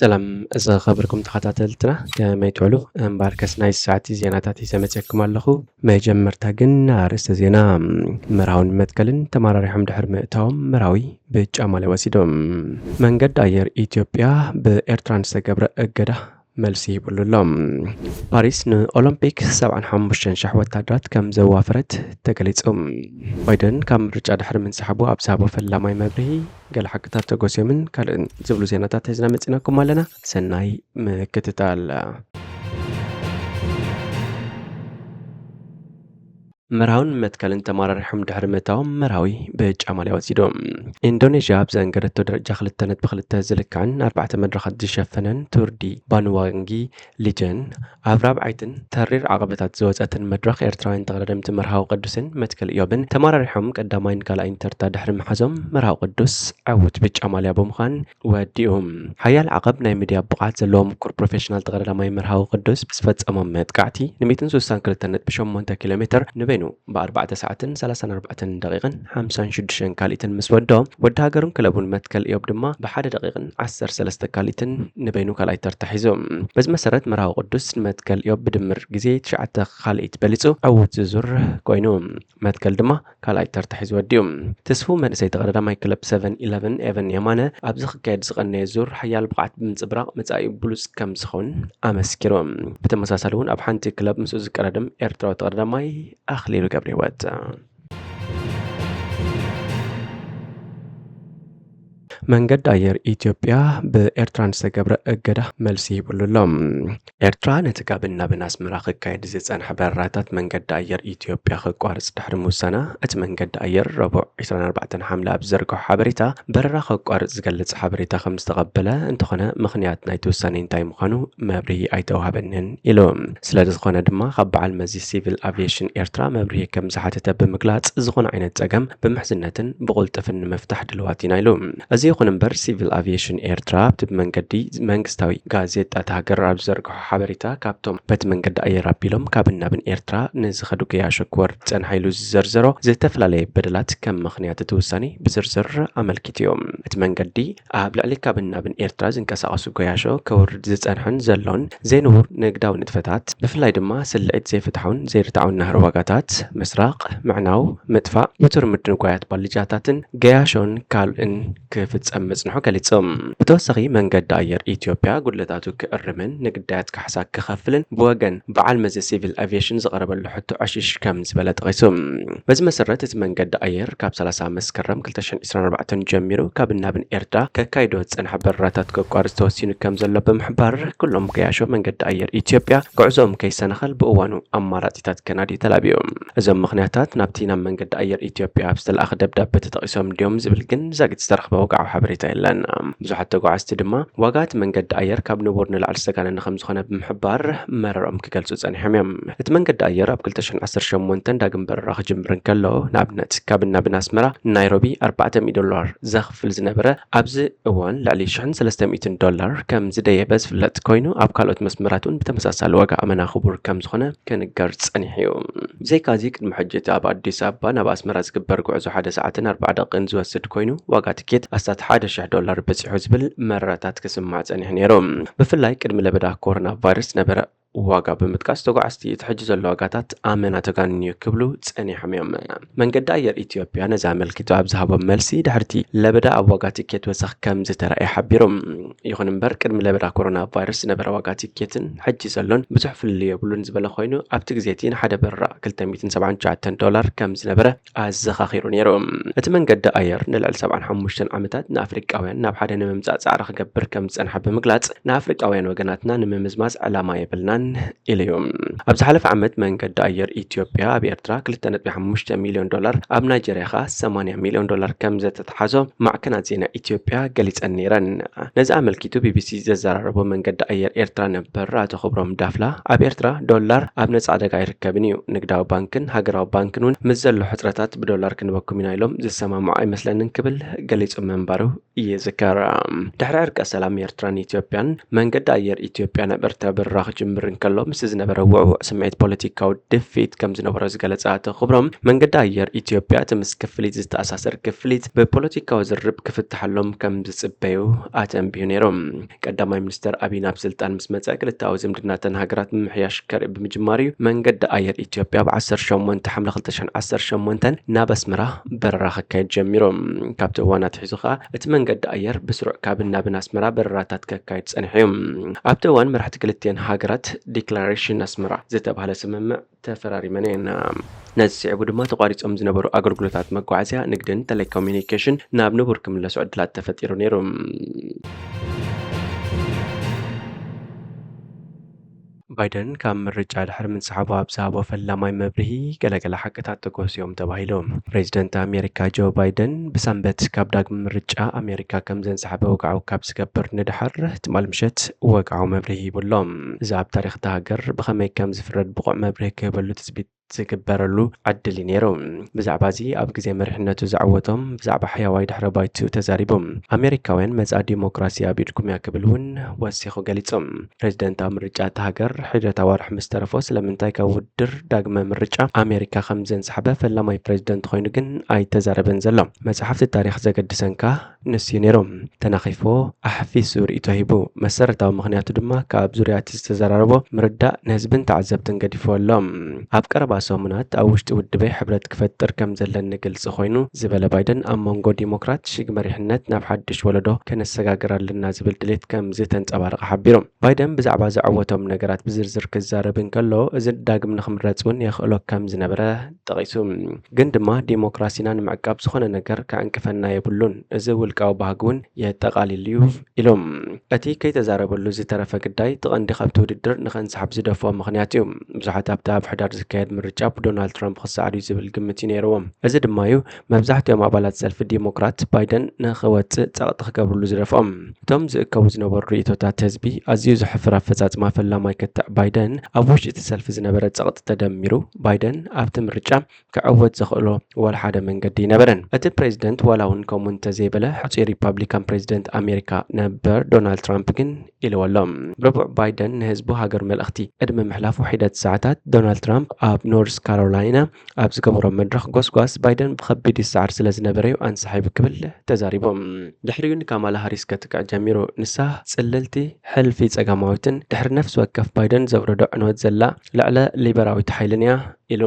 ሰላም ዝኸበርኩም ተኸታተልትና፣ ከመይ ትውዕሉ? እምበኣርከስ ናይ ሰዓቲ ዜናታት ሒዘ መፅየኩም ኣለኹ። መጀመርታ ግን ኣርእስተ ዜና። መርሃውን መትከልን ተመራሪሖም ድሕሪ ምእታዎም መርሃዊ ብጫ ማልያ ወሲዶም። መንገዲ ኣየር ኢትዮጵያ ብኤርትራ ንዝተገብረ እገዳ መልሲ ሂብሉ ኣሎ። ፓሪስ ንኦሎምፒክ ሰብዓን ሓሙሽተን ሺሕ ወታደራት ከም ዘዋፈረት ተገሊጹ። ባይደን ካብ ምርጫ ድሕሪ ምንሳሓቡ ኣብ ዝሃቦ ፈላማይ መብርሂ፣ ገለ ሓቅታት ተጎስዮምን ካልእን ዝብሉ ዜናታት ሒዝና መጺናኩም ኣለና። ሰናይ ምክትታል። መርሃውን መትከልን ተመራሪሖም ድሕሪ ምእታዎም መርሃዊ ብጫ ማልያ ወሲዱ። ኢንዶኔዥያ ኣብ ዘንገደቶ ደረጃ ክልተ ነጥቢ ክልተ ዝልካዕን ኣርባዕተ መድረኻት ዝሸፈነን ቱር ዲ ባኑዋንጊ ሊጀን ኣብ ራብዓይትን ተሪር ዓቐበታት ዝወጸትን መድረኽ ኤርትራውያን ተቐዳደምቲ መርሃዊ ቅዱስን መትከል ኢዮብን ተመራሪሖም ቀዳማይን ካልኣይን ተርታ ድሕሪ ምሓዞም መርሃዊ ቅዱስ ዕዉት ብጫ ማልያ ብምዃን ወዲኡ። ሓያል ዓቐብ ናይ ሚድያ ብቕዓት ዘለዎ ምኩር ፕሮፌሽናል ተቐዳዳማይ መርሃዊ ቅዱስ ብዝፈጸሞ መጥቃዕቲ ን ሚእትን ስሳን ክልተን ነጥቢ ሸሞንተ ኪሎ ሜትር ንበይኑ ብኣርባዕተ ሰዓትን ሰላሳን ኣርባዕተን ደቂቕን ሓምሳን ሽዱሽተን ካልኢትን ምስ ወድኦ፣ ወዲ ሃገሩን ክለቡን መትከል ኢዮብ ድማ ብሓደ ደቂቕን ዓሰርተ ሰለስተ ካልኢትን ንበይኑ ካልኣይ ተርታ ሒዙ። በዚ መሰረት መርሃዊ ቅዱስ ንመትከል ኢዮብ ብድምር ግዜ ትሽዓተ ካልኢት በሊጹ ዕዉት ዝዙር ኮይኑ፣ መትከል ድማ ካልኣይ ተርታ ሒዙ ወዲኡ። ተስፉ መንእሰይ ተቐዳዳማይ ክለብ ሰቨን ኢለቨን ኤቨን የማነ ኣብዚ ክካየድ ዝቐነየ ዙር ሓያል ብቕዓት ብምንጽብራቕ መጻኢኡ ብሉጽ ከም ዝኸውን ኣመስኪሩ። ብተመሳሳሊ እውን ኣብ ሓንቲ ክለብ ምስኡ ዝቀዳደም ኤርትራዊ ተቐዳዳማይ ኣኽሊሉ ገብረህይወት። መንገዲ ኣየር ኢትዮጵያ ብኤርትራ ንዝተገብረ እገዳ መልሲ ሂብሉ ኣሎ። ኤርትራ ነቲ ካብን ናብን ኣስመራ ክካየድ ዝጸንሐ በረራታት መንገዲ ኣየር ኢትዮጵያ ከቋርጽ ድሕሪ ምውሳና፣ እቲ መንገዲ ኣየር ረቡዕ ዕስራን ኣርባዕተን ሓምለ ኣብ ዝዘርግሖ ሓበሬታ፣ በረራ ከቋርጽ ዝገልጽ ሓበሬታ ከም ዝተቐበለ፣ እንተኾነ ምኽንያት ናይቲ ውሳኔ እንታይ ምዃኑ መብርሂ ኣይተዋህበንን ኢሉ። ስለ ዝኾነ ድማ ካብ በዓል መዚ ሲቪል ኣቪየሽን ኤርትራ መብርሂ ከም ዝሓተተ ብምግላጽ፣ ዝኾነ ዓይነት ጸገም ብምሕዝነትን ብቕልጥፍን ንምፍታሕ ድልዋት ኢና ኢሉ። እዚ ይኹን እምበር፣ ሲቪል ኣቪየሽን ኤርትራ ኣብቲ ብመንገዲ መንግስታዊ ጋዜጣ እታ ሃገር ኣብ ዝዘርግሖ ሓበሬታ፣ ካብቶም በቲ መንገዲ ኣየር ኣቢሎም ካብን ናብን ኤርትራ ንዝኸዱ ገያሾ ክወርድ ዝጸንሐ ኢሉ ዝዘርዘሮ ዝተፈላለየ በደላት ከም ምኽንያት እቲ ውሳኔ ብዝርዝር ኣመልኪቱ እዩ። እቲ መንገዲ ኣብ ልዕሊ ካብን ናብን ኤርትራ ዝንቀሳቐሱ ገያሾ ከውርድ ዝጸንሐን ዘሎን ዘይንቡር ንግዳዊ ንጥፈታት፣ ብፍላይ ድማ ስልዒት ዘይፍትሓውን ዘይርትዓውን ናህሪ ዋጋታት፣ ምስራቕ፣ ምዕናው፣ ምጥፋእ፣ ብቱር ምድንጓያት ባልጃታትን ገያሾን ካልእን ክፍጸም ምጽንሑ ገሊጹ። ብተወሳኺ መንገዲ ኣየር ኢትዮጵያ ጉድለታቱ ክእርምን ንግዳያት ካሕሳ ክኸፍልን ብወገን በዓል መዚ ሲቪል ኣቪየሽን ዝቐረበሉ ሕቶ ዕሽሽ ከም ዝበለ ጠቒሱ። በዚ መሰረት እቲ መንገዲ ኣየር ካብ ሰላሳ መስከረም ክልተ ሽሕን ዕስራን ኣርባዕተን ጀሚሩ ካብን ናብን ኤርትራ ከካይዶ ዝጸንሐ በረራታት ከቋርጽ ተወሲኑ ከም ዘሎ ብምሕባር፣ ኩሎም ገያሾ መንገዲ ኣየር ኢትዮጵያ ጉዕዞኦም ከይሰናኸል ብእዋኑ ኣማራጺታት ከናድዩ ተላብዩ። እዞም ምኽንያታት ናብቲ ናብ መንገዲ ኣየር ኢትዮጵያ ኣብ ዝተለኣኸ ደብዳበ ተጠቒሶም ድዮም ዝብል ግን ዛጊት ዝተረኽበ ወግዓዊ ሓበሬታ የለን። ብዙሓት ተጓዓዝቲ ድማ ዋጋ እቲ መንገዲ ኣየር ካብ ንቡር ንላዕሊ ዝተጋነነ ከም ዝኾነ ብምሕባር መረርኦም ክገልጹ ጸኒሖም እዮም። እቲ መንገዲ ኣየር ኣብ ክልተ ሽሕን ዓሰርተ ሸሞንተን ዳግም በረራ ክጅምር እንከሎ፣ ንኣብነት ካብን ናብን ኣስመራ ንናይሮቢ ኣርባዕተ ሚእቲ ዶላር ዘኽፍል ዝነበረ፣ ኣብዚ እዋን ልዕሊ ሽሕን ሰለስተ ሚእትን ዶላር ከም ዝደየበ ዝፍለጥ ኮይኑ፣ ኣብ ካልኦት መስመራት እውን ብተመሳሳሊ ዋጋ ኣመና ክቡር ከም ዝኾነ ክንገር ጸኒሑ እዩ። ብዘይካዚ፣ ቅድሚ ሕጂ እቲ ኣብ ኣዲስ ኣበባ ናብ ኣስመራ ዝግበር ጉዕዞ ሓደ ሰዓትን ኣርባዓ ደቂቕን ዝወስድ ኮይኑ፣ ዋጋ ትኬት ኣስታት ሓደ ሽሕ ዶላር በጺሑ ዝብል መረራታት ክስማዕ ጸኒሑ ነይሩ። ብፍላይ ቅድሚ ለበዳ ኮሮና ቫይረስ ዝነበረ ዋጋ ብምጥቃስ፣ ተጓዓዝቲ እቲ ሕጂ ዘሎ ዋጋታት ኣመና ተጋኒኑ እዩ ክብሉ ጸኒሖም እዮም። መንገዲ ኣየር ኢትዮጵያ ነዚ ኣመልኪቱ ኣብ ዝሃቦ መልሲ፣ ድሕሪቲ ለበዳ ኣብ ዋጋ ትኬት ወሰኽ ከም ዝተራእየ ሓቢሩ። ይኹን እምበር፣ ቅድሚ ለበዳ ኮሮና ቫይረስ ዝነበረ ዋጋ ትኬትን ሕጂ ዘሎን ብዙሕ ፍልልይ የብሉን ዝበለ ኮይኑ፣ ኣብቲ ግዜ እቲ ንሓደ በረራ ክልተ ሚእትን ሰብዓን ትሽዓተን ዶላር ከም ዝነበረ ኣዘኻኺሩ ነይሩ። እቲ መንገዲ ኣየር ንልዕሊ ሰብዓን ሓሙሽተን ዓመታት ንኣፍሪቃውያን ናብ ሓደ ንምምጻእ ጻዕሪ ክገብር ከም ዝጸንሐ ብምግላጽ፣ ንኣፍሪቃውያን ወገናትና ንምምዝማዝ ዕላማ የብልናን ኢሉ እዩ። ኣብ ዝሓለፈ ዓመት መንገዲ ኣየር ኢትዮጵያ ኣብ ኤርትራ ክልተ ነጥቢ ሓሙሽተ ሚልዮን ዶላር፣ ኣብ ናይጀርያ ከኣ ሰማንያ ሚልዮን ዶላር ከም ዘተተሓዞ ማዕከናት ዜና ኢትዮጵያ ገሊጸን ነይረን። ነዚ ኣመልኪቱ ቢቢሲ ዘዘራረቦ መንገዲ ኣየር ኤርትራ ነበር ኣቶ ክብሮም ዳፍላ፣ ኣብ ኤርትራ ዶላር ኣብ ነጻ ዕዳጋ ኣይርከብን እዩ። ንግዳዊ ባንክን ሃገራዊ ባንክን እውን ምስ ዘሎ ሕጽረታት ብዶላር ክንበኩም ኢና ኢሎም ዝሰማምዑ ኣይመስለንን ክብል ገሊጹ ምንባሩ ይዝከር። ድሕሪ ዕርቀ ሰላም ኤርትራን ኢትዮጵያን፣ መንገዲ ኣየር ኢትዮጵያ ናብ ኤርትራ በረራ ክጅምር እንከሎ፣ ምስ ዝነበረ ውዕዉዕ ስምዒት ፖለቲካዊ ድፍኢት ከም ዝነበሮ ዝገለጸ ኣቶ ክብሮም፣ መንገዲ ኣየር ኢትዮጵያ እቲ ምስ ክፍሊት ዝተኣሳሰር ክፍሊት ብፖለቲካዊ ዝርርብ ክፍትሓሎም ከም ዝጽበዩ ኣተንቢሁ ነይሩ። ቀዳማይ ሚኒስተር ኣቢይ ናብ ስልጣን ምስ መጸ፣ ክልተኣዊ ዝምድና እተን ሃገራት ምምሕያሽ ከርኢ ብምጅማሩ እዩ፣ መንገዲ ኣየር ኢትዮጵያ ብ ዓሰርተ ሸሞንተ ሓምለ ክልተ ሽሕን ዓሰርተ ሸሞንተን ናብ ኣስመራ በረራ ክካየድ ጀሚሩ። ካብቲ እዋን ኣትሒዙ ከኣ እቲ መንገዲ ኣየር ብስሩዕ ካብን ናብን ኣስመራ በረራታት ከካይድ ጸኒሑ እዩ። ኣብቲ እዋን መራሕቲ ክልቲአን ሃገራት ዲክላሬሽን ኣስመራ ዝተባህለ ስምምዕ ተፈራሪመን እየን። ነዚ ስዒቡ ድማ ተቋሪጾም ዝነበሩ ኣገልግሎታት መጓዓዝያ፣ ንግድን ቴሌኮሙኒኬሽን ናብ ንቡር ክምለሱ ዕድላት ተፈጢሩ ነይሩ። ባይደን ካብ ምርጫ ድሕሪ ምንሳሓቡ ኣብ ዝሃቦ ፈላማይ መብርሂ፣ ገለገለ ሓቅታት ተጎስዮም ተባሂሉ። ፕሬዚደንት ኣሜሪካ ጆ ባይደን ብሰንበት ካብ ዳግም ምርጫ ኣሜሪካ ከም ዘንሳሓበ ወግዓዊ ካብ ዝገብር ንድሓር፣ ትማል ምሸት ወግዓዊ መብርሂ ሂቡ ኣሎ። እዚ ኣብ ታሪኽ እታ ሃገር ብኸመይ ከም ዝፍረድ ብቑዕ መብርሂ ክህበሉ ትጽቢት ዝግበረሉ ዕድል እዩ ነይሩ። ብዛዕባ እዚ ኣብ ግዜ መሪሕነቱ ዝዓወቶም ብዛዕባ ሕያዋይ ድሕረ ባይትኡ ተዛሪቡ። ኣሜሪካውያን መጻኢ ዲሞክራሲ ኣብ ኢድኩም እያ ክብል እውን ወሲኹ ገሊጹ። ፕሬዚደንታዊ ምርጫ እታ ሃገር ሒደት ኣዋርሕ ምስ ተረፎ ስለምንታይ ካብ ውድድር ዳግመ ምርጫ ኣሜሪካ ከም ዘንሳሕበ ፈላማይ ፕሬዚደንት ኮይኑ ግን ኣይተዛረበን ዘሎ። መጽሓፍቲ ታሪኽ ዘገድሰንካ ንስዩ ነይሩ። ተናኺፎ ኣሕፊሱ ርእይቶ ሂቡ። መሰረታዊ ምኽንያቱ ድማ ካብ ዙርያ እቲ ዝተዘራረቦ ምርዳእ ንህዝብን ተዓዘብትን ገዲፍዎ ኣሎ። ኣብ ቀረባ ሰሙናት ኣብ ውሽጢ ውድበይ ሕብረት ክፈጥር ከም ዘለኒ ግልጺ ኮይኑ ዝበለ ባይደን፣ ኣብ መንጎ ዲሞክራት ሽግ መሪሕነት ናብ ሓድሽ ወለዶ ከነሰጋግር ኣለና ዝብል ድሌት ከም ዝተንጸባረቐ ሓቢሩ። ባይደን ብዛዕባ ዘዕወቶም ነገራት ብዝርዝር ክዛረብ እንከሎ፣ እዚ ዳግም ንኽምረጽ እውን የኽእሎ ከም ዝነበረ ጠቒሱ። ግን ድማ ዲሞክራሲና ንምዕቃብ ዝኾነ ነገር ከዕንቅፈና የብሉን። እዚ ውልቃዊ ባህጊ እውን የጠቓልል እዩ ኢሎም። እቲ ከይተዛረበሉ ዝተረፈ ግዳይ እቲ ቀንዲ ካብቲ ውድድር ንኸንሳሕብ ዝደፍኦ ምኽንያት እዩ። ብዙሓት ኣብቲ ኣብ ሕዳር ዝካየድ ምርጫ ብዶናልድ ትራምፕ ክሰዓር እዩ ዝብል ግምት እዩ ነይርዎም። እዚ ድማ እዩ መብዛሕትኦም ኣባላት ሰልፊ ዲሞክራት ባይደን ንኽወጽእ ጸቕጢ ክገብርሉ ዝደፍኦም። እቶም ዝእከቡ ዝነበሩ ርእይቶታት ህዝቢ ኣዝዩ ዘሕፍር ኣፈጻጽማ ፈላማይ ክትዕ ባይደን ኣብ ውሽጢ እቲ ሰልፊ ዝነበረ ጸቕጢ ተደሚሩ ባይደን ኣብቲ ምርጫ ክዕወት ዘኽእሎ ዋላ ሓደ መንገዲ ኣይነበረን። እቲ ፕሬዚደንት ዋላ እውን ከምኡ እንተዘይበለ፣ ሕጹይ ሪፓብሊካን ፕሬዚደንት ኣሜሪካ ነበር ዶናልድ ትራምፕ ግን ኢልዎ ኣሎ። ረቡዕ ባይደን ንህዝቡ ሃገር መልእኽቲ። ቅድሚ ምሕላፉ ሒደት ሰዓታት ዶናልድ ትራምፕ ኣብ ኖርዝ ካሮላይና ኣብ ዝገበሮ መድረኽ ጎስጓስ፣ ባይደን ብኸቢድ ይሰዓር ስለ ዝነበረ እዩ ኣንሳሒቡ ክብል ተዛሪቡ። ድሕሪኡ ንካማላ ሃሪስ ከጥቅዕ ጀሚሩ። ንሳ ጽልልቲ፣ ሕልፊ ጸጋማዊትን ድሕሪ ነፍሲ ወከፍ ባይደን ዘውረዶ ዕንወት ዘላ ልዕለ ሊበራዊት ሓይልን እያ ኢሉ።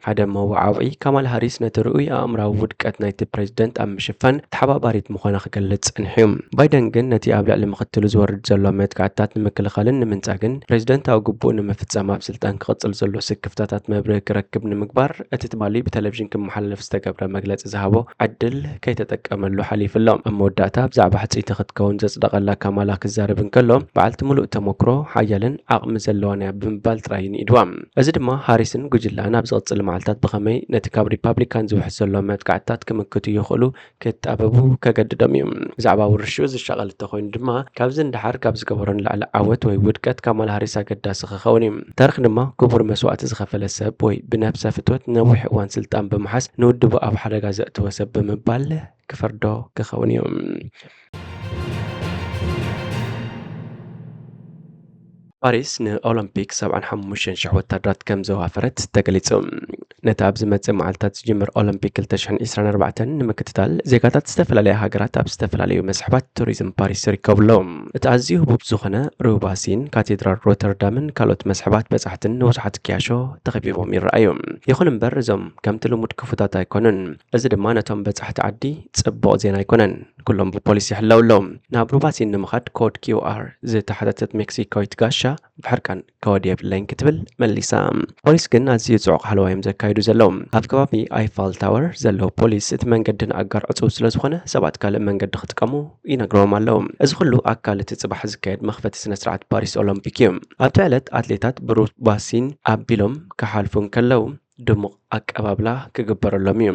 ሓደ መወዓውዒ፣ ካማላ ሃሪስ ነቲ ርኡይ ኣእምራዊ ውድቀት ናይቲ ፕሬዚደንት ኣብ ምሽፋን ተሓባባሪት ምዃና ክገልጽ ጸኒሑ እዩ። ባይደን ግን ነቲ ኣብ ልዕሊ ምኽትሉ ዝወርድ ዘሎ መጥቃዕትታት ንምክልኻልን ንምንጻግን፣ ፕሬዚደንታዊ ግቡኡ ንምፍጻም ኣብ ስልጣን ክቕጽል ዘሎ ስክፍታታት መብርሂ ክረክብ ንምግባር፣ እቲ ትማሊ ብቴሌቪዥን ክመሓላለፍ ዝተገብረ መግለጺ ዝሃቦ ዕድል ከይተጠቀመሉ ሓሊፉ ኣሎ። ኣብ መወዳእታ ብዛዕባ ሕጽይቲ ክትከውን ዘጽደቐላ ካማላ ክዛረብ እንከሎ፣ በዓልቲ ምሉእ ተመክሮ፣ ሓያልን ዓቕሚ ዘለዋን እያ ብምባል ጥራይ እዩ ንኢድዋ። እዚ ድማ ሃሪስን ጉጅላኣን ኣብ ዝቕጽል መዓልታት ብኸመይ ነቲ ካብ ሪፓብሊካን ዝውሕዝ ዘሎ መጥቃዕትታት ክምክቱ ይኽእሉ ክጣበቡ ከገድዶም እዩ። ብዛዕባ ውርሽኡ ዝሻቐል እንተኾይኑ ድማ፣ ካብዚ ንደሓር ካብ ዝገበሮ ንላዕሊ ዓወት ወይ ውድቀት ካማላ ሃሪስ ኣገዳሲ ክኸውን እዩ። ታሪኽ ድማ ክቡር መስዋእቲ ዝኸፈለ ሰብ ወይ ብነብሰ ፍትወት ነዊሕ እዋን ስልጣን ብምሓዝ ንውድቡ ኣብ ሓደጋ ዘእተወ ሰብ ብምባል ክፈርዶ ክኸውን እዩ። ፓሪስ ንኦሎምፒክ ሰብዓን ሓሙሽተን ሽሕ ወታደራት ከም ዘዋፈረት ተገሊጹ። ነቲ ኣብ ዝመጽእ መዓልታት ዝጅምር ኦሎምፒክ ክልተ ሽሕን ዕስራን ኣርባዕተን ንምክትታል፣ ዜጋታት ዝተፈላለያ ሃገራት ኣብ ዝተፈላለዩ መስሕባት ቱሪዝም ፓሪስ ይርከቡ ኣለዉ። እቲ ኣዝዩ ህቡብ ዝኾነ ሩባሲን፣ ካቴድራል ሮተርዳምን ካልኦት መስሕባት በጻሕትን ንብዙሓት ክያሾ ተኸቢቦም ይረኣዩ። ይኹን እምበር፣ እዞም ከምቲ ልሙድ ክፉታት ኣይኮኑን። እዚ ድማ ነቶም በጻሕቲ ዓዲ ጽቡቕ ዜና ኣይኮነን። ኩሎም ብፖሊስ ይሕለዉ ኣለዉ። ናብ ሩባሲን ንምኻድ ኮድ ኪው ኣር ዝተሓተተት ሜክሲካዊት ጋሻ ብሕርቃን ከወድ የብለይን ክትብል መሊሳ። ፖሊስ ግን ኣዝዩ ጽዑቕ ሓለዋ እዮም ዘካይዱ ዘለዉ። ኣብ ከባቢ ኣይፋል ታወር ዘለዉ ፖሊስ እቲ መንገዲ ንኣጋር ዕጹው ስለ ዝኾነ ሰባት ካልእ መንገዲ ክጥቀሙ ይነግርዎም ኣለዉ። እዚ ኩሉ ኣካል እቲ ጽባሕ ዝካየድ መኽፈቲ ስነ ስርዓት ፓሪስ ኦሎምፒክ እዩ። ኣብቲ ዕለት ኣትሌታት ብሩባሲን ኣቢሎም ክሓልፉ እንከለዉ ድሙቕ ኣቀባብላ ክግበረሎም እዩ።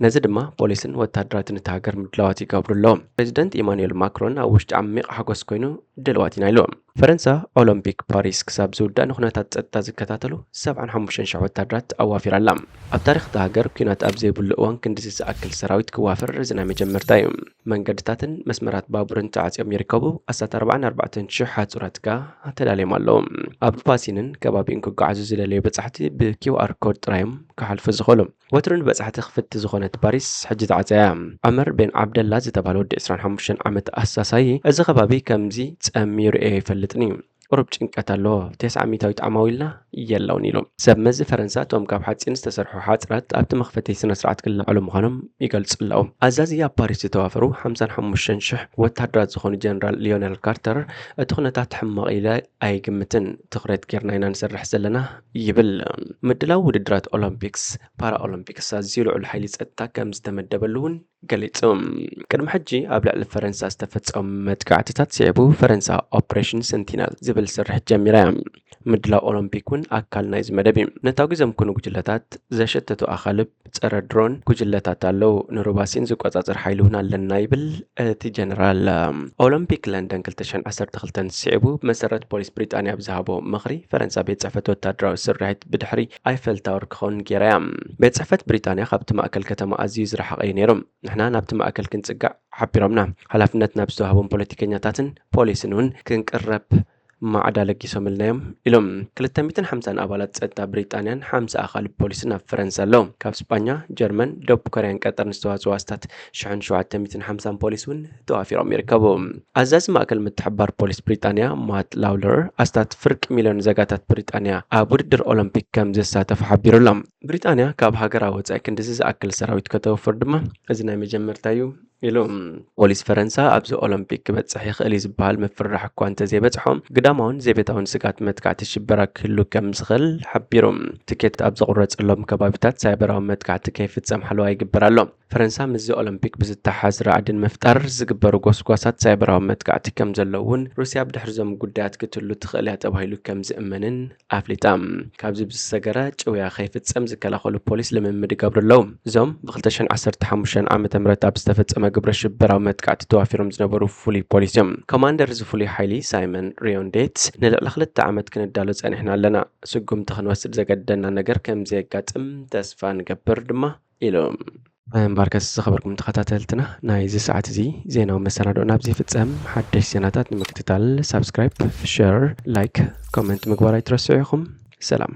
ነዚ ድማ ፖሊስን ወታደራትን እቲ ሃገር ምድላዋት ይገብሩ ኣለዉ። ፕሬዚደንት ኢማኑኤል ማክሮን ኣብ ውሽጢ ዓሚቕ ሓጎስ ኮይኑ ድልዋት ኢና ኢሉ። ፈረንሳ ኦሎምፒክ ፓሪስ ክሳብ ዝውዳእ ንኩነታት ጸጥታ ዝከታተሉ ሰብዓን ሓሙሽተን ሽሕ ወታደራት ኣዋፊራ ኣላ። ኣብ ታሪኽ እታ ሃገር ኲናት ኣብ ዘይብሉ እዋን ክንድዚ ዝኣክል ሰራዊት ክዋፈር እዚ ናይ መጀመርታ እዩ። መንገድታትን መስመራት ባቡርን ተዓጽዮም ይርከቡ። ኣስታት ኣርባዓን ኣርባዕተን ሽሕ ሓጹራት ከኣ ተዳልዮም ኣለዉ። ኣብ ፓሲንን ከባቢኡን ክጓዓዙ ዝደለዩ በጻሕቲ ብ QR ኮድ ጥራዮም ክሓልፉ ዝኽእሉ። ወትሩ ንበጻሕቲ ክፍቲ ዝኾነት ፓሪስ ሕጂ ተዓጽያ እያ። ዑመር ቤን ዓብደላ ዝተባህለ ወዲ ዕስራን ሓሙሽተን ዓመት ኣሳሳዪ፣ እዚ ከባቢ ከምዚ ጸምዩ ርእዮ ኣይፈልጥን እዩ። ቁሩብ ጭንቀት ኣለዎ። ተስዓ ሚእታዊት ዓማዊልና የለውን ኢሉ። ሰብ መዚ ፈረንሳ እቶም ካብ ሓጺን ዝተሰርሑ ሓጽራት ኣብቲ መኽፈቲ ስነ ስርዓት ክለዓሉ ምዃኖም ይገልጹ ኣለዉ። ኣዛዚ ኣብ ፓሪስ ዝተዋፈሩ ሓምሳን ሓሙሽተን ሽሕ ወታደራት ዝኾኑ ጀነራል ሊዮነል ካርተር እቲ ኩነታት ሕማቕ ኢለ ኣይግምትን፣ ትኹረት ጌርና ኢና ንሰርሕ ዘለና ይብል። ምድላው ውድድራት ኦሎምፒክስ ፓራኦሎምፒክስ ኣዝዩ ልዑል ሓይሊ ጸጥታ ከም ዝተመደበሉ እውን ገሊጹ። ቅድሚ ሕጂ ኣብ ልዕሊ ፈረንሳ ዝተፈጸሙ መጥቃዕትታት ስዒቡ ፈረንሳ ኦፕሬሽን ሰንቲነል ዝብል ስርሒት ጀሚራ እያ። ምድላው ኦሎምፒክ እውን ኣካል ናይዚ መደብ እዩ። ነታጒ ዘምክኑ ጉጅለታት፣ ዘሸተቱ ኣኻልብ፣ ጸረ ድሮን ጉጅለታት ኣለዉ። ንሩባሲን ዝቆጻጸር ሓይሊ እውን ኣለና ይብል እቲ ጀነራል። ኦሎምፒክ ለንደን ክልተ ሽሕን ዓሰርተ ክልተን ስዒቡ ብመሰረት ፖሊስ ብሪጣንያ ብዝሃቦ ምኽሪ ፈረንሳ ቤት ጽሕፈት ወታደራዊ ስርሒት ብድሕሪ ኣይፈል ታወር ክኸውን ገይራ እያ። ቤት ጽሕፈት ብሪጣንያ ካብቲ ማእከል ከተማ ኣዝዩ ዝረሓቐ እዩ ነይሩ። ንሕና ናብቲ ማእከል ክንጽጋዕ ሓቢሮምና። ሓላፍነት ናብ ዝተዋህቦም ፖለቲከኛታትን ፖሊስን እውን ክንቅረብ ማዕዳ ለጊሶምልና እዮም ኢሎም። ክልተ ሚእትን ሓምሳን ኣባላት ጸጥታ ብሪጣንያን ሓምሳ ኣኻልብ ፖሊስን ኣብ ፈረንሳ ኣለዉ። ካብ ስጳኛ፣ ጀርመን፣ ደቡብ ኮርያን ቀጠርን ዝተዋጽኡ ኣስታት ሽሕን ሸውዓተ ሚእትን ሓምሳን ፖሊስ እውን ተዋፊሮም ይርከቡ። ኣዛዚ ማእከል ምትሕብባር ፖሊስ ብሪጣንያ ማት ላውለር ኣስታት ፍርቂ ሚልዮን ዜጋታት ብሪጣንያ ኣብ ውድድር ኦሎምፒክ ከም ዝሳተፉ ሓቢሩ ኣሎ። ብሪጣንያ ካብ ሃገራ ወጻኢ ክንድዚ ዝኣክል ሰራዊት ከተውፍር ድማ እዚ ናይ መጀመርታ እዩ ኢሉ። ፖሊስ ፈረንሳ ኣብዚ ኦሎምፒክ ክበጽሕ ይኽእል እዩ ዝበሃል ምፍርራሕ እኳ እንተዘይበጽሖ፣ ግዳማውን ዘይቤታውን ስግኣት መጥቃዕቲ ሽበራ ክህሉ ከም ዝኽእል ሓቢሩ። ትኬት ኣብ ዝቑረጸሎም ከባቢታት ሳይበራዊ መጥቃዕቲ ከይፍጸም ሓለዋ ይግበር ኣሎ። ፈረንሳ ምስዚ ኦሎምፒክ ብዝተሓሓዝ ራዕዲ ንምፍጣር ዝግበሩ ጎስጓሳት ሳይበራዊ መጥቃዕቲ ከም ዘለዉ እውን ሩስያ ብድሕሪ እዞም ጉዳያት ክትህሉ ትኽእል እያ ተባሂሉ ከም ዝእመንን ኣፍሊጣ። ካብዚ ብዝሰገረ ጭውያ ከይፍጸም ዝከላኸሉ ፖሊስ ልምምድ ይገብሩ ኣለዉ። እዞም ብ ክልተ ሽሕን ዓሰርተ ሓሙሽተን ዓመተ ምህረት ኣብ ዝተፈጸመ ግብረ ሽበራዊ መጥቃዕቲ ተዋፊሮም ዝነበሩ ፍሉይ ፖሊስ እዮም። ኮማንደር እዚ ፍሉይ ሓይሊ ሳይመን ሪዮንዴት ንልዕሊ ክልተ ዓመት ክንዳሎ ጸኒሕና ኣለና። ስጉምቲ ክንወስድ ዘገደደና ነገር ከም ዘየጋጥም ተስፋ ንገብር ድማ ኢሉ። እምበኣርከስ ዝኸበርኩም ተኸታተልትና፣ ናይዚ ሰዓት እዚ ዜናዊ መሰናድኦ ናብዚ ይፍጸም። ሓደሽ ዜናታት ንምክትታል ሳብስክራይብ፣ ሸር፣ ላይክ፣ ኮመንት ምግባር ኣይትረስዑ ኢኹም። ሰላም።